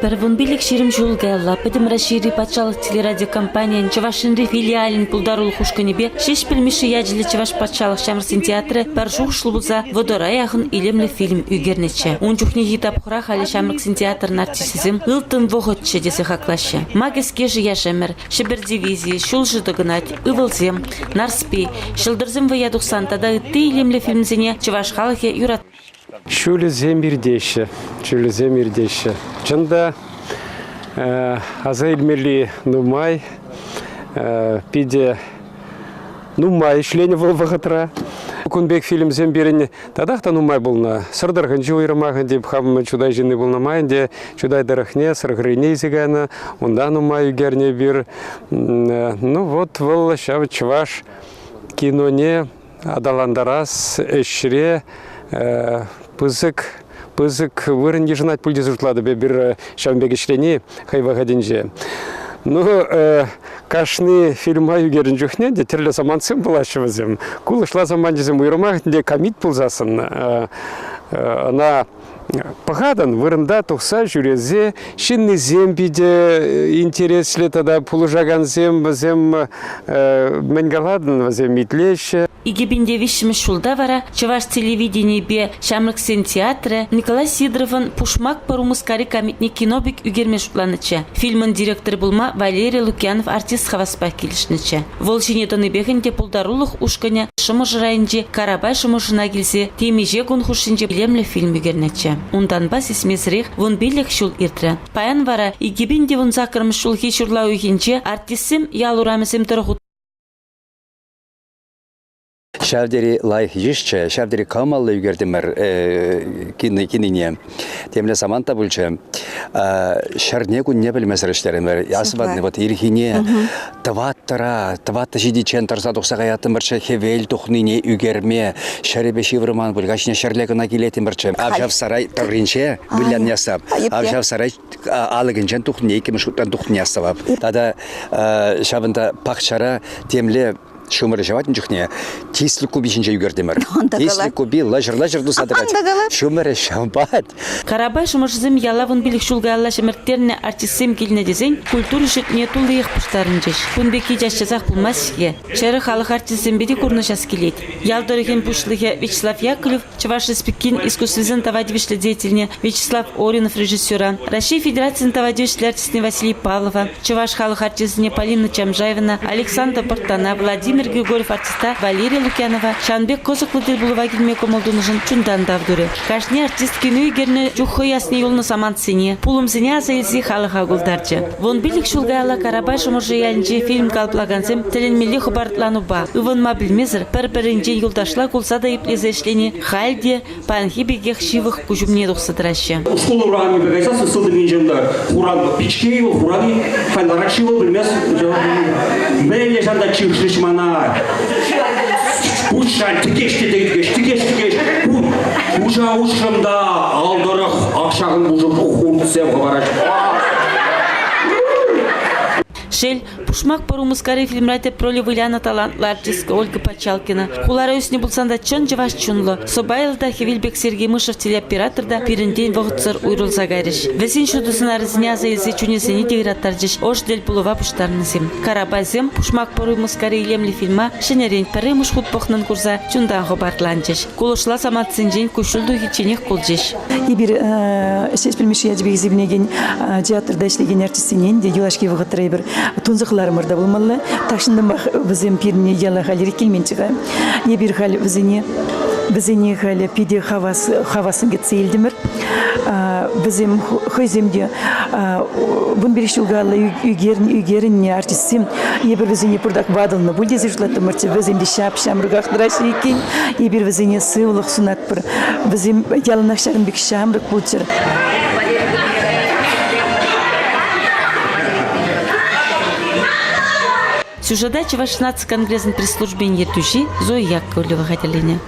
Пӗр 15-20 ҫул каялла Пӗтӗм Раҫҫейри патшалӑх телерадиокомпанийӗн Чӑваш Енри филиалӗн пултарулӑх ушкӑнӗпе Ҫеҫпӗл Мишши ячӗллӗ Чӑваш патшалӑх ҫамрӑксен театрӗ пӗр шухӑшлӑ пулса вӑтӑра яхӑн илемлӗ фильм ӳкернӗччӗ. Ун чухнехи тапхӑра халӗ ҫамрӑксен театрӗн артисчӗсем ылтӑн вӑхӑтчӗ тесе хаклаҫҫӗ. Ма кӗске-ши яш ӗмӗр, Ҫӗпӗр дивизийӗ, Ҫулҫӑ тӑкӑнать, Ывӑлсем, Нарспи, Ҫӑлтӑрсем вӑййа тухсан тата ытти илемлӗ фильмсене чӑваш халӑхӗ юратать. Ҫулӗсем иртеҫҫӗ, ҫулӗсем иртеҫҫӗ. Чӑн та, аса илмелли нумай, питӗ нумай ӗҫленӗ вӑл вӑхӑтра. Кун пек фильмсем пирӗн татах та нумай пулнӑ. Сӑр тӑрӑхӗнчи уйрӑмах ӗнтӗ хам Чутай ҫынни пулнӑ май ӗнтӗ Чутай тӑрӑхне, Сӑрхӑрине илсе кайнӑ. Унта нумай ӳкернӗ эпир. Ну вот вӑл ҫав чӑваш киноне аталантарас ӗҫре пысӑк пысӑк вырӑн йышӑнать пуль тесе шутлатӑп эпир ҫавӑн пек ӗҫлени хӑй вӑхӑтӗнче. Ну, кашни фильма ӳкернӗ чухне те тӗрлӗ самантсем пулаҫҫӗ вӗсем. Кулӑшла саманчӗсем уйрӑмах ӗнтӗ камит пулсассӑн ӑна пӑхатӑн вырӑнта тухса ҫӳресе ҫыннисем питӗ интереслӗ тата пулӑшакансем вӗсем мӗн калатӑн вӗсем итлеҫҫӗ. 2003-мӗш ҫулта вара Чӑваш телевиденийӗпе Ҫамрӑксен театрӗ Николай Сидоровӑн «Пушмак пӑру мыскари» камитне кино пек ӳкерме шутланӑччӗ. Фильмӑн директорӗ пулма Валерий Лукьянов артист хаваспах килӗшнӗччӗ. Вӑл ҫине тӑнипех ӗнтӗ пултарулӑх ушкӑнӗ Шӑмӑршӑ районӗнчи Карапай Шӑмӑршӑна килсе темиҫе кун хушшинче илемлӗ фильм ӳкернӗччӗ. Унтанпа сисмесӗрех 15 ҫул иртрӗ. Паян вара 2018-мӗш ҫулхи ҫурла уйӑхӗнче артистсем ял урамӗсем тӑрӑх Ҫав тери лайӑх йышчӗ, ҫав тери кӑмӑллӑ ӳкертӗмӗр кинине. Темле самант та пулчӗ. Ҫӗрне-кунне пӗлмесӗр ӗҫлерӗмӗр. Асӑватни вот ирхине тӑваттӑра, тӑватта ҫитиччен тӑрса тухса каяттӑмӑрччӗ хӗвел тухнине ӳкерме. Ҫӗрӗпе ҫывӑрман пуль, каҫне ҫӗрле кӑна килеттӗмӗрччӗ. Ав ҫав сарай тӑрринче вылянни асап. Ав ҫав сарай алӑкӗнчен тухнине, иккӗмӗш хутран тухнине астӑвап. Тата ҫавӑнта пахчара темле ҫумӑрӗ ҫӑвать ун чухне тислӗк купи ҫинче ӳкертӗмӗр. Тислӗк купи лӑчӑр-лӑчӑр туса тӑрать. Ҫумӑрӗ ҫӑвать. Карапай шӑмӑршӑсем яла 15 ҫул каялла ҫӗмӗрттернӗ артистсем килнӗ тесен культура ҫуртне туллиех пуҫтарӑнчӗҫ. Кун пекки час-часах пулмасть-ҫке. Чӗрӗ халӑх артисчӗсемпе те курнӑҫас килет. Ял тӑрӑхӗн пуҫлӑхӗ Вячеслав Яковлев Чӑваш Республикин искусствисен тава тивӗҫлӗ деятельне Вячеслав Оринов режиссера, Раҫҫей Федерацийӗн тава тивӗҫлӗ артистне Василий Павлова, Чӑваш халӑх артисчӗсене Полина Чамжаевана, Александр Пӑрттана, Владимир Григорьев артиста Валерий Лукьянова ҫавӑн пек кӑсӑклӑ тӗлпулӑва килме кӑмӑл тунӑшӑн чунтан тав турӗ. Кашни артист кино ӳкернӗ чух хӑй асне юлнӑ самантсене, пулӑмсене аса илсе халӑха култарчӗ. 15 ҫул каялла Карапай Шӑмӑршӑ ялӗнче фильм калӑплакансем тӗлӗнмелле хӑпартланупа, ывӑнма пӗлмесӗр пӗр-пӗринчен юлташла кулса та иплесе ӗҫлени халь те паянхи пекех ҫывӑх куҫ умне тухса тӑраҫҫӗ. Шкул урамӗпе кайсассӑн сылтӑм енчен унта хуран пичке вӑл, хуран-и, халь ларать-ши вӑл, пӗлмест. Мӗнле ҫанта чышрӗҫ мана. Пуҫран тӗкеҫ те тӗкеҫ, тӗкеҫ, тӗкеҫ. Куҫа уҫрӑм та ал тӑрӑх ак ҫакӑн пушӑ хуртсем хӑвараҫ. Шел, Пушмак пӑру мыскари фильмра тӗп роле вылянӑ талантлӑ артистка Ольга Почалкина. Хулара ӳснӗ пулсан та чӑн чӑваш чунлӑ, сӑпайлӑ та хӗвел пек Сергей Мышев телеоператор та пирӗнтен вӑхӑтсӑр уйрӑлса кайрӗҫ. Вӗсен ҫутӑ сӑнарӗсене аса илсе чунӗсене те ыраттарчӗҫ ӑш тӗлпулӑва пуҫтарнисем. Карапайсем Пушмак пӑру мыскари илемлӗ фильма ҫӗнӗрен пӗрремӗш хут пӑхнӑн курса чунтан хӑпартланчӗҫ. Кулӑшла самантсенчен куҫҫуль тухичченех кулчӗҫ. Эпир Ҫеҫпӗл Мишши ячӗпе хисепленекен театрта ӗҫлекен артистсене те юлашки вӑхӑтра эпир тунсӑхларӑмӑр та пулмалла. Тахҫантанпах вӗсем пирӗн яла халь килменччӗ-ха. Эпир халь вӗсене вӗсене халӗ питӗ хавас хавассӑн кӗтсе илтӗмӗр. Вӗсем хӑйсем те 11 ҫул каялла ӳкерӗннӗ артистсем. Эпир вӗсене пӑртак ватӑлнӑ пуль тесе шутлаттӑмӑрччӗ. Вӗсем те ҫап-ҫамрӑках тӑраҫҫӗ иккен. Эпир вӗсене сывлӑх сунатпӑр. Вӗсем яланах ҫакӑн пек ҫамрӑк пулччӑр. Сюжета Чӑваш наци конгресӗн пресс-службин ертӳҫи Зоя Яковлева хатӗрленӗ.